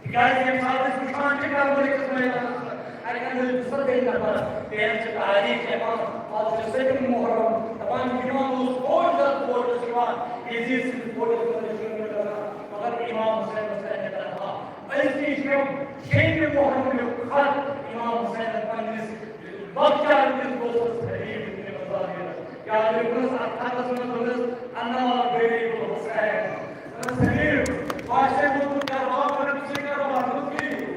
تِکیٛازِ ییٚمہِ ساتہٕ أسۍ وٕچھان چھِ کربلہٕ کِس میدانَس منٛز، اَتہِ اَنٛدر چھُ سۄ بیٚیہِ نفر، تٔمۍ چھِ تاریخ ہٮ۪وان، آز چھُ سٔتِم محرم، دَپان یِوان اوس فوج در فوج اوس یِوان، یزید سٕنٛدِس فوجَس منٛز ٲسۍ شٲمِل گژھان، مگر امام حسینَس آیہِ نہٕ کران۔ أزکہِ چھِ یِم شیٚیِمہِ محرمُک خط امام حسینَس پنٛنِس لۄکچارٕ کِس دوستَس حبیب ابن مظاہرَس۔ یاد یِمَس اَتھ خطَس منٛز دوٚپُس، "انا غریب الحسین۔" دوٚپُس، "حبیب، بہٕ آسے ووتمُت کربلا، مگر بہٕ چھُسے کربلا منٛز غریب۔"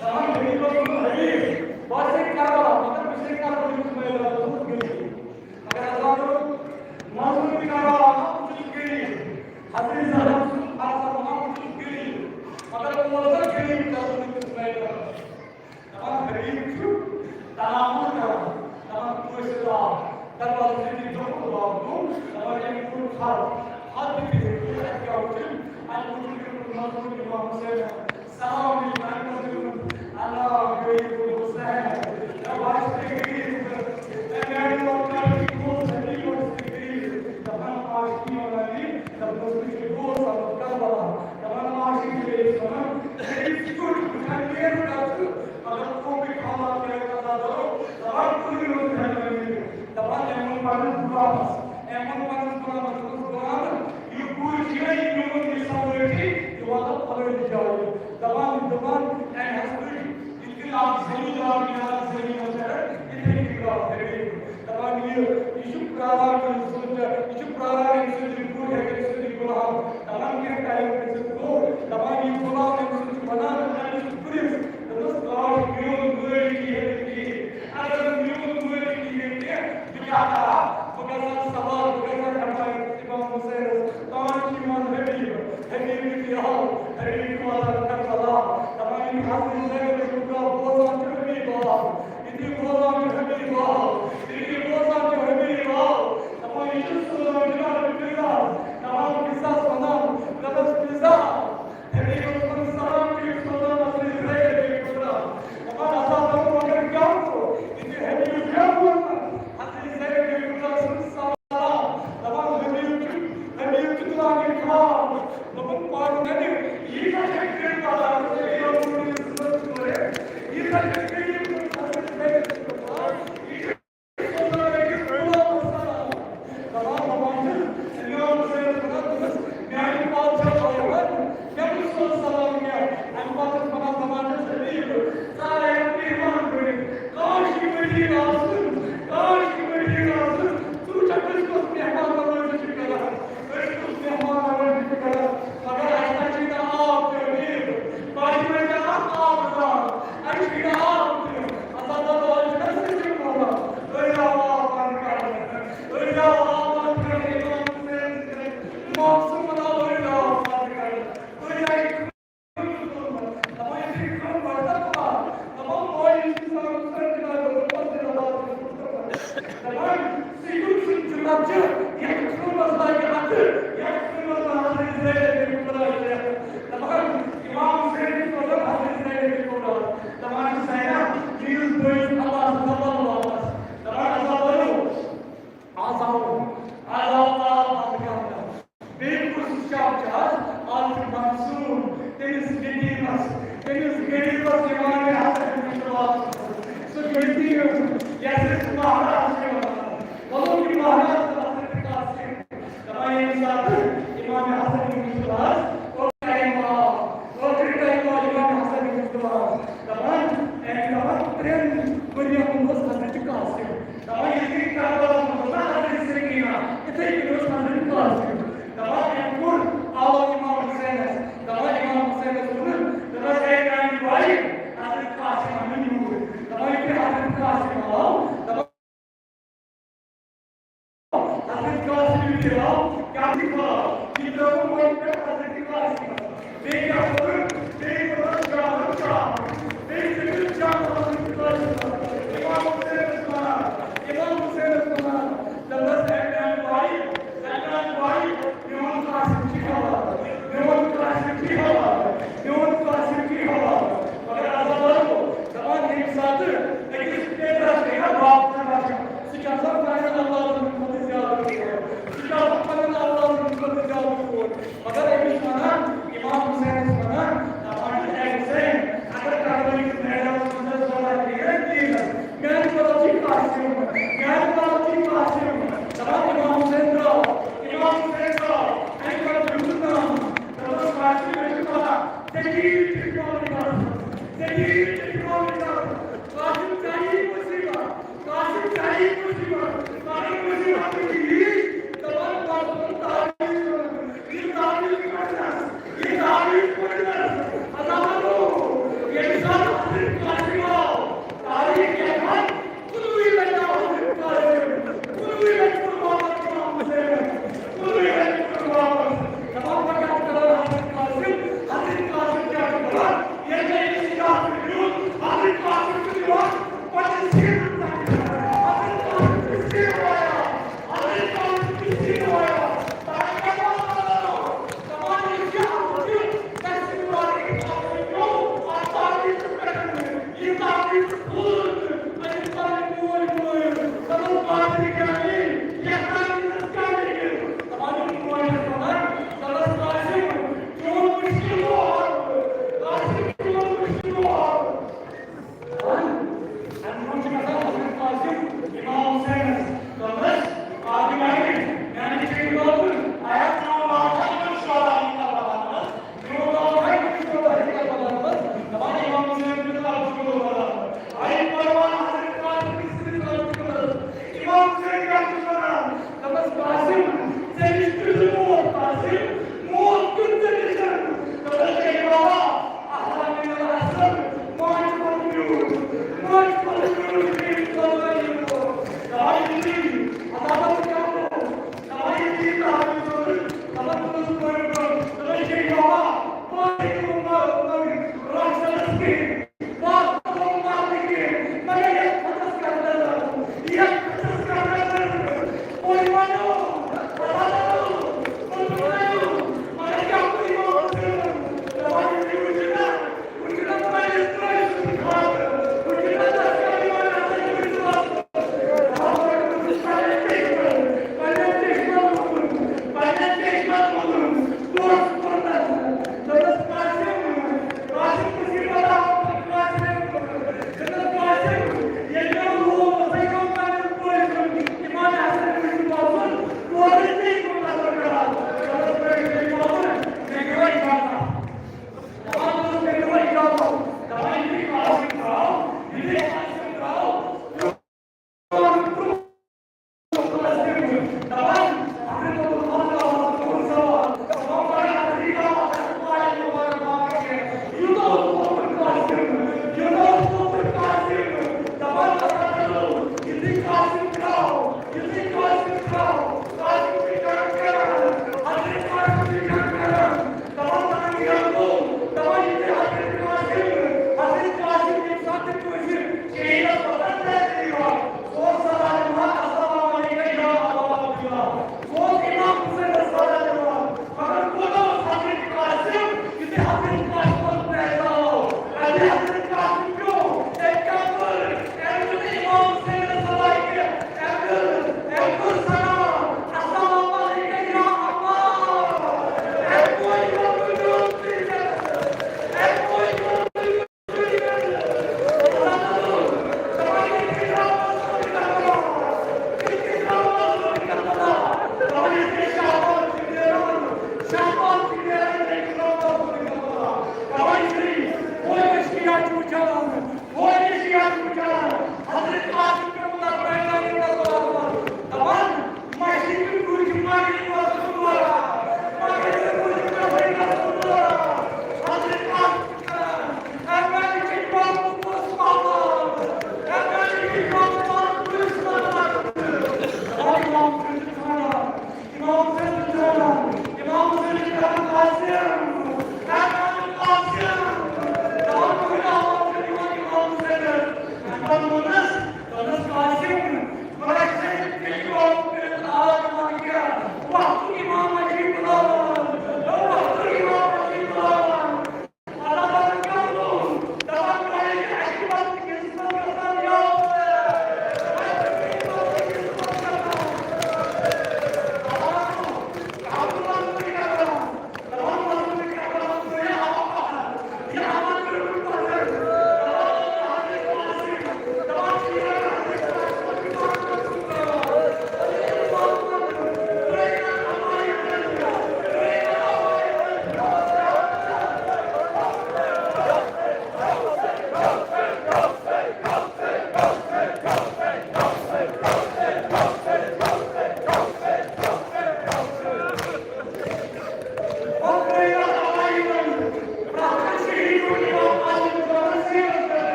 دَپان حبیب اوسمُت حبیب، بہٕ آسے کربلا، مگر بہٕ چھُسے کربلا کِس مٲدانَس منٛز غریب۔ مگر اللہ دوٚپُن، منظوٗر تہِ کربلا، بہٕ چھُس غریب۔ حضرت زہرا سُنٛد فرزند، بہٕ چھُس غریب۔ مگر اوس سا غریب کربلا کِس مٲدانَس منٛز۔ دَپان حبیب چھُ تناوُر کران، دَپان کٲنٛسہِ آو، دروازٕ دِتھ دۄکھٕ لاگُن، دَپان أمۍ کوٚر خط، خط دِتھ ہیٚکہِ اَتہِ کیٛاہ وٕچھُن، اَتہِ وٕچھُن یہِ کوٚر مظلوٗم امام حسین، سلام دِتھ اَتہِ منٛز دیُن، اللہ غریب حسین، یا واسطے غریب، یا میٛانہِ لۄکچارٕکۍ دوست حبیب اوس غریب، دَپان آز چھِ یِوان علی، دَپان اوس مےٚ چھُ دوست آمُت کربلا، دَپان عاشق چھِ أسۍ وَنان، غریب چھِ کیُتھ وٕچھان، غریب کَتھ چھُ؟ مگر قومی حالات کیٛاہ کران درو، دَپان کُنہِ منٛز مہربٲنی کٔرِتھ۔ دَپان أمۍ ووٚن پنٛنِس غلامَس، أمۍ ووٚن پنٛنِس غلامَس، دوٚپُس، "غلام، یہِ گُر چھُ یہِ میون یہِ سوٲرۍ، یہِ واتَن فلٲنۍ جایہِ۔" دَپان، دَپان، أمۍ حظ تُج یِتھ کٔنۍ اَکھ زٔمیٖندار نیران زٔمیٖنَس پٮ۪ٹھ، یِتھَے کٔنۍ درٛاو حبیب۔ دَپان، یہِ، یہِ چھُ پرٛاران أمۍ سُنٛد، یہِ چھُ پرٛاران أمۍ سُنٛد یہِ گُر ہٮ۪کہِ أمۍ سُنٛد یہِ غلام۔ دَپان، کینٛہہ ٹایم گٔژھِتھ گوٚو، دَپان، یہِ غلام أمۍ سُنٛد چھُ وَنان، أمِس چھُ پُلیٖس۔ دوٚپمَس، "کاش، میون مٲلِک یی ہے نہٕ کِہیٖنۍ۔ اگر نہٕ میون مٲلِک یی ہے کینٛہہ، بہٕ کیٛاہ کَرٕ ہا؟ بہٕ گژھٕ ہا سوار، بہٕ گژھٕ ہا ہٮ۪مایت امام حُسینَس۔" تان چھِ یِوان حبیب، حبیب یُتھُے آو، حبیب چھُ واتان کربلا۔ دَپان، ییٚلہِ حضرت زینب الکبریٰ بوزان چھِ حبیب آو، یُتھُے بوزان چھِ حبیب آو، یُتھُے بوزان چھِ حبیب آو، دَپان، یہِ چھُ سوزان جناب فضاہَس، دَپان، فضاہَس وَنان، دَپَس، فضا، حبیبَس ووٚن سلام چھُ سوزان حضرت زید الکبریٰ۔ دَپان، اَسا دوٚپ، مگر کیٛاہ گوٚو؟ یہِ چھُ حبیب کیٛاہ ووٚن؟ حضرت زید الکبریٰ سُنٛد سلام۔ دَپان، حبیب چھُ، حبیب چھُ تُلان یہِ خواب۔ دوٚپُن، پانہٕ کَتہِ؟ ییٖژاہ چھےٚ کِردار، حضرت امام حسینَس منٛز چھُ ورٲے۔ ییٖژاہ چھےٚ کِردار، حضرت زید الکبریٰ۔ یہِ چھُ دَپان، زینب، میٛٲنِس بٲیِس عباسَس دَپان واپَس۔ دَپان، عذاب بَنو۔ آز آو، آز آو آب بنٛد کرنہٕ۔ بیٚیہِ کُس شب چھُ آز؟ آز چھُ معصوم، تٔمِس یتیٖمس، تٔمِس غریٖبس امام حسن ہُنٛد لباس۔ سُہ یتیٖم، یَس أسۍ مہراز چھِ وَنان۔ وَنو کہِ مہراز چھُ حضرت قاسم۔ دَپان، ییٚمہِ ساتہٕ امام حسن ہُنٛد لباس، ٲخری ٹائم آو، ٲخری ٹائم آو امام حسن ہُنٛد لباس۔ دَپان، أمۍ دَپان، ترٛٮ۪ن ؤرۍیَن ہُنٛد اوس حضرت قاسم۔ دَپان، یِتھ کٔنۍ کربلاہَس منٛز اوس نا حضرت سکینہ، یِتھَے کٔنۍ اوس حضرت قاسم۔ دَپان، أمۍ کوٚر آلو امام حسینَس۔ دَپان، امام حسینَس ووٚنُن، دوٚپنَس، "اے میٛانہِ بایہِ، حضرت قاسم اَنُن یوٗرۍ۔" دَپان، یُتھُے حضرت قاسم آو، دَپان، حضرت قاسم یُتھُے آو، کیٛاہ دِکھاو؟ یہِ ترٛٲوٕن وۄنۍ پٮ۪ٹھ حضرت قاسمَس۔ بیٚیہِ کیٛاہ کوٚرُن؟ بیٚیہِ کوٚرُن جعفر شاہ۔ بیٚیہِ کٔرِن جعفر حضرت قاسمَس۔ امام حسینَس وَنان، امام حسینَس وَنان، دَپَس، "اے میٛانہِ بایہِ، اے میٛانہِ بایہِ، میون قاسم چھُ ہٮ۪وان، میون قاسم چھُ ہٮ۪وان، میون قاسم چھُ ہٮ۪وان۔" مگر عذاب آو، دَپان، ییٚمہِ ساتہٕ أکِس پیترَس گٔے نا باپ تہٕ بَچَن، سُہ چھُ آسان پننہِ اللہ تعالیٰ کھۄتہٕ زیادٕ ٹوٹھ۔ سُہ چھُ آسان پننہِ تاریخ مصیبت، تاریخ مصیبت کی یہی زبان پر تاریخ، یہ تاریخ پڑھنا، یہ تاریخ پڑھنا، عدالتوں، یہ انسان اپنے قاسم آؤ، تاریخ کے بعد کلوی لگا ہو قاسم، کلوی لگا ہو امام حسین، کلوی لگا ہو امام حسین۔ تمام وقت قرار حضرت قاسم، حضرت قاسم کیا قرار، یہ کہ اس کا وجود حضرت قاسم کے بعد پچیس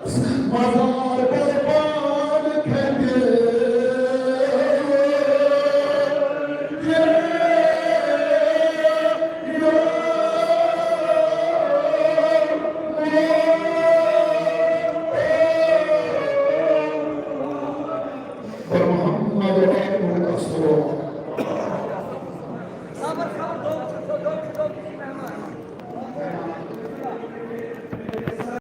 مزار بلبل